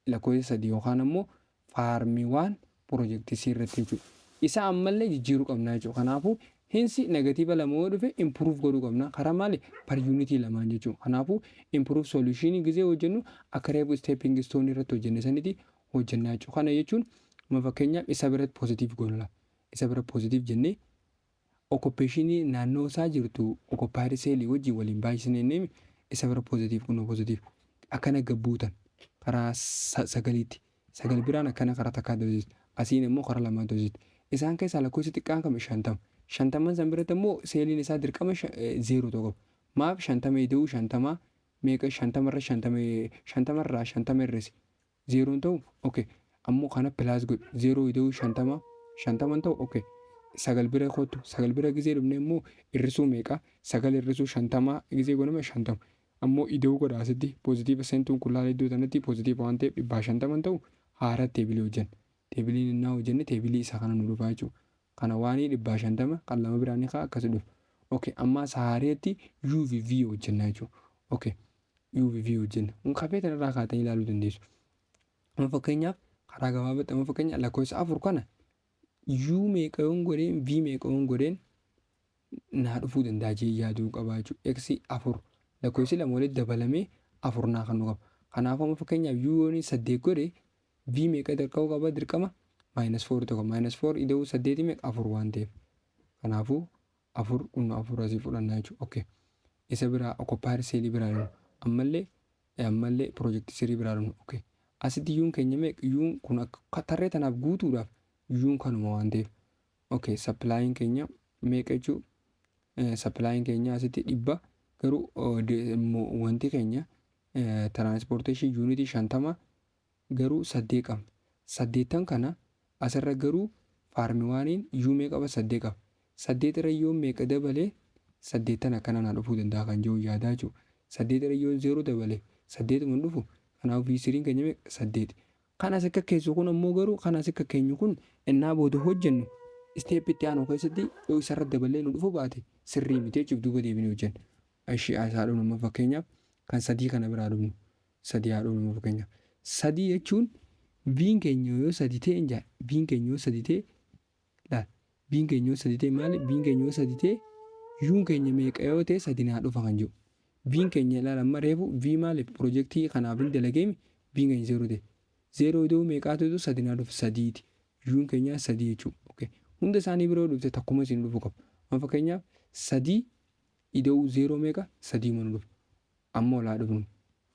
Lakkoofsa sadii yookaan ammoo farm one projectii C irratti jechuudha. Isa ammallee jijjiiruu qabna jechuudha. Kanaafuu hinsi negative lama yoo dhufe improve godhuu qabna. Karaa maali? Per unitii lamaan jechuudha. Kanaafuu improve solutionii gisee hojjennu akka reefu stepping stone irratti hojjenne sanitti hojjennaa jechuudha. Kana jechuun amma fakkeenyaaf isa biratti positive goona. Isa bira positive jennee occupationii naannoo isaa jirtu occupied cellii wajjin waliin baay'isnee isa bira positive, kunoo positive akkana gabbuutan karaa sagaliitti. Sagal biraan akkana karaa takkaa dhoosiste. Asiin immoo karaa lamaa dhoosiste. Isaan keessaa lakkoofsi xiqqaan kam? 50. Shantaman san biratti immoo celliin isaa dirqama zeeroo ta'uu qaba. Maaf? 50 ida'uu 50 meeqa? 50rra 50, 50rraa 50 hir'isi. Zeeroon ta'u, okay. Ammoo kana plus godhu, zeeroo ida'uu 50 50 ta'u, okay. Sagal bira kottu. Sagal bira gisee dhufne immoo hir'isuu meeqa? Sagal hir'isuu 50 gisee godhame 50. Ammoo ida'uu godha asitti positive seentuun kun laala iddoo sanatti positive waan ta'eef 150 ta'u. Haara tableii hojjenna. Tableiin innaa hojjenne tableii isa kana nu dhufaa jechuudha. Kana waanii 150 kan lama biraa ni ka'a, akkasi dhufa. Okay, amma saareetti UVV hojjenna jechuudha. Okay, UVV hojjenna. Kun kafee tanarraa kaatanii ilaaluu dandeessu. Amma fakkeenyaaf karaa gabaabaatti, amma fakkeenya lakkoofsa 4 kana U meeqa yoon godheen, V meeqa yoon godheen naa dhufuu danda'a jee yaaduu qaba jechuudha. X 4, lakkoofsi 2 walitti dabalamee 4 naa kan nu qaba. Kanaafuu amma fakkeenyaaf U yoon 8 godhe, V meeqa dirqama qaba? Dirqama minus 4 tokko. Minus 4 ida'uu 8 meeqa? 4 waan ta'eef. Kanaafuu 4 kun 4 asii fudhannaa jechuudha. Okay. Isa biraa occupied cellii biraa dhufnu. Ammallee project 3 biraa dhufnu. Okay. Asitti U'n keenya meeqa? U'n kun akka tarree tanaaf guutuudhaaf U'n kanuma waan ta'eef. Okay, supplyin keenya meeqa jechuudha? Supplyin keenya asitti 100, garuu wanti keenya transportation unit 50, garuu 8 qabna. 8 kana asirra garuu farm oneiin U meeqa qaba? 8 qaba. 8 irra yoo meeqa dabalee 8 akkana naa dhufuu danda'a kan jiru yaadaa jechuudha. 8 irra yoo 0 dabalee 8 dhufu. Kanaafuu V threen keenya meeqa? 8. Kan as akka keessu kun ammoo, garuu kan as akka keenyu kun innaa booda hojjennu step itti aanu keessatti yoo isarra dabalee nu dhufu baate sirrii miti jechuuf duuba deebinee hojjenna. Ishii asaa dhufnu, amma fakkeenyaaf kan 3 kana biraa dhufnu, 3 haa dhufnu. Amma fakkeenyaaf 3 jechuun V'n keenya yoo 3 ta'e hin jaa, V'n keenya yoo 3 ta'e, laal, V'n keenya yoo 3 ta'e maali? V'n keenya yoo 3 ta'e, U'n keenya meeqa yoo ta'e 3 naa dhufa kan jiru. V'n keenya ilaala, amma reefu V maaliif projectii kanaaf hin dalageemi, V'n keenya 0 ta'e. 0 ida'uu meeqaatu iddoo 3 naa dhufa? 3ti. U'n keenya 3 jechuudha. Okay. Hunda isaanii biroo dhufte takkuma isin dhufu qaba. Amma fakkeenyaaf 3 ida'uu 0 meeqa? 3 mana dhufa. Amma olaa dhufnu.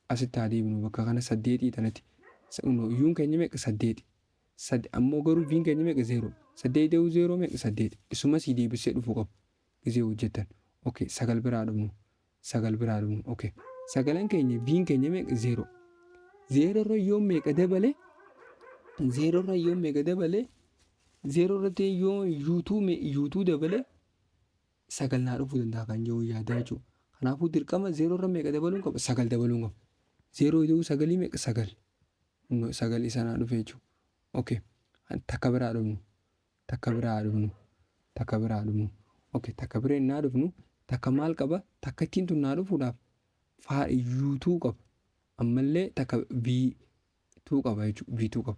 Asitti haa deebinu, bakka kana 8 tanatti. U'n keenya meeqa? 8. Ammoo garuu V'n keenya meeqa? 0. 8 ida'uu 0 meeqa? 8. Isuma sii deebisee dhufuu qaba. Gisee hojjettan. Okay, 9 biraa dhufnu. 9 biraa dhufnu. Okay. Sagalan keenya, V'n keenya meeqa? 0. 0 irra yoo meeqa dabale? 0 irra yoo meeqa dabale? 0 irratti yoo U2 U2 dabale 9 naa dhufuu danda'a kan jiru yaadaa jechuudha. Kanaafuu dirqama 0 irra meeqa dabaluun qaba? 9 dabaluun qaba. 0 ida'uu 9 meeqa? 9. 9 isa naa dhufe jechuudha. Okay. Takka biraa dhufnu. Takka biraa dhufnu. Takka biraa dhufnu. Okay. Takka bira innaa dhufnu, takka maal qaba? Takka ittiin tun naa dhufuudhaaf U2 qaba. Ammallee takka V2 qaba jechuudha. V2 qaba.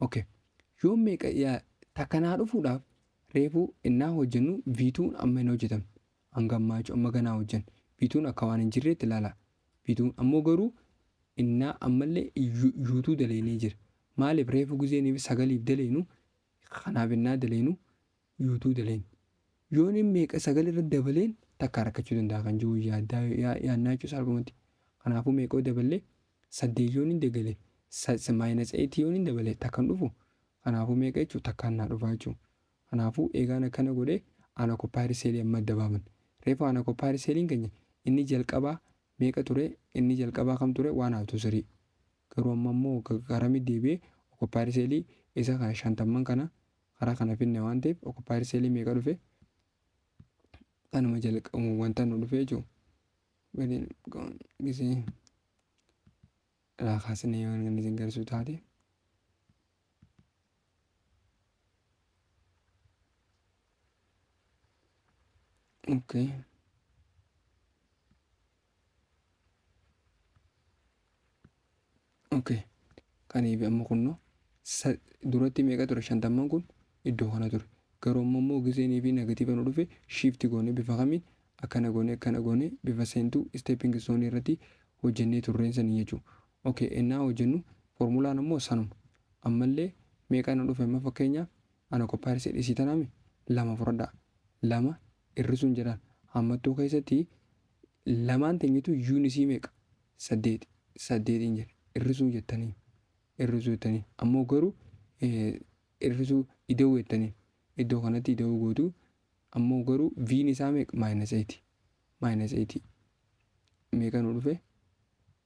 Okay. Yoo meeqa takka naa dhufuudhaaf, reefu innaa hojjennu V2 amma hin hojjetamne. Hanga ammaa jechuudha, amma ganaa hojjenna. V2 akka waan hin jirreetti ilaala. V2 ammoo garuu innaa ammallee U2 daleenee jira. Maaliif? Reefu gizeenii fi 9f daleenu, kanaaf innaa daleenu U2 daleen. Yoon inni meeqa 9 irra dabaleen takka argachuu danda'a kan jiru yaaddaa yaannaa jechuudha salphumatti. Kanaafuu meeqa daballee? 8 yoon hin dabale, minus 8 yoon hin dabale takka hin dhufu. Kanaafuu meeqa jechuudha? Takkaan naa dhufa jechuudha. Kanaafuu eegaan akkana godhee unoccupied cellii amma adda baafanna. Reefu unoccupied celliin keenya inni jalqabaa meeqa ture? Inni jalqabaa kam ture? Waan haftu 3. Garuu amma immoo garamitti deebi'ee occupied cellii isa kana 50 kana karaa kana finne waan ta'eef, occupied cellii meeqa dhufe? Kanuma jalqabu wanta nu dhufe jechuudha. Gisee irraa kaasnee yoo inni isin garsiisu taate. Okay. Okay. Kaniif amma kunnoo duratti meeqa ture? 50n kun iddoo kana ture. Garuu amma immoo giseenii fi negative nu dhufe, shift goone bifa kamiin akkana goone, akkana goone, bifa seentuu stepping stone irratti hojjennee turreen sanii jechuudha. Okay, innaa hojjennu formulaan ammoo sanuma. Ammallee meeqa nu dhufe? Amma fakkeenyaaf unoccupied cell isii tanaami 2 fudhadhaa. 2 hir'isuun jedhaan hammattuu keessatti lamaan teenyitu U'n isii meeqa? 8. 8n jedhe, hir'isuu jettanii, hir'isuu jettanii, ammoo garuu hir'isuu ida'uu jettanii, iddoo kanatti ida'uu gootu. Ammoo garuu V'n isaa meeqa? Minus 8. Minus 8 meeqa nu dhufe?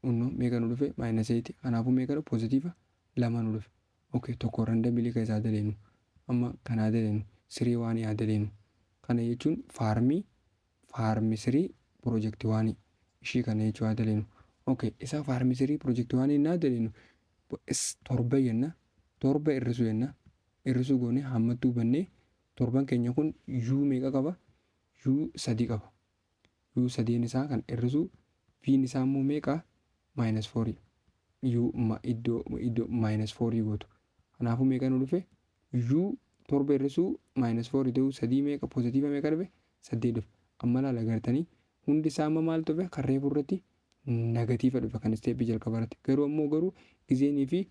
Unno meeqa nu dhufe? Minus 8. Kanaafuu meeqa dhufe? Positive 2 nu dhufe. Okay, tokko randomly keessaa daleenu. Amma kanaa daleenu, 3 1 haa daleenu. Kana jechuun farm 3 project 1 ishii kana jechuu haa daleenu. Okay, isa farm 3 project 1 innaa daleenu 7 jenna, 7 hir'isuu jenna, hir'isuu goone hammattuu bannee. Torban keenya kun U meeqa qaba? U 3 qaba. U sadeen isaa kan hir'isuu, V'n isaa immoo meeqa? Minus 4. U iddoo minus 4 gootu. Kanaafuu meeqa nu dhufe? U 7 hir'isuu minus 4 ta'uu 3 meeqa, positive meeqa dhufe? 8 dhufe. Amma laala, gartanii hundi isaa amma maal dhufe? Kan reefu irratti negative dhufe kan stepii jalqaba irratti. Garuu ammoo garuu gizeenii fi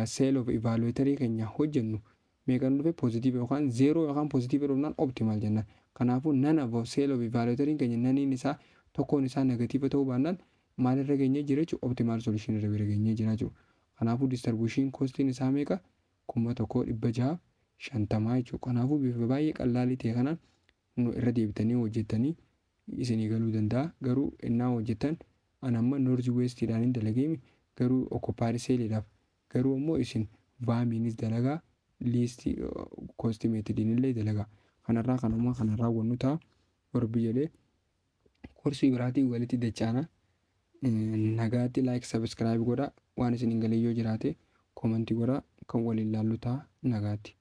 sale of evaluatorii keenya hojjennu meeqa nu dhufe? Positive yookaan zero yookaan positive dhufnaan optimal jennaan. Kanaafuu none of sale of evaluatoriin keenya noneiin isaa tokkoon isaa negative ta'uu baannaan maalirra geenyee jira jechuudha? Optimal solution irra bira geenyee jira jechuudha. Kanaafuu distribution costiin isaa meeqa? 1650 jechuudha. Kanaafuu bifa baay'ee qallaalii ta'e kanaan nu irra deebitanii hojjettanii isinii galuu danda'a. Garuu innaa hojjettan an amma north westiidhaan hin dalageemi, garuu occupied saleiidhaaf, garuu ammoo isin VAMiinis dalagaa, least cost methodiin illee dalagaa. Kanarraa kanuma kana raawwannu ta'a. Warbi jedhee koorsii biraatiin walitti dachaana. Nagaatti, like, subscribe godhaa. Waan isin hin galee yoo jiraate commentii godhaa, kan waliin laallu ta'a. Nagaatti.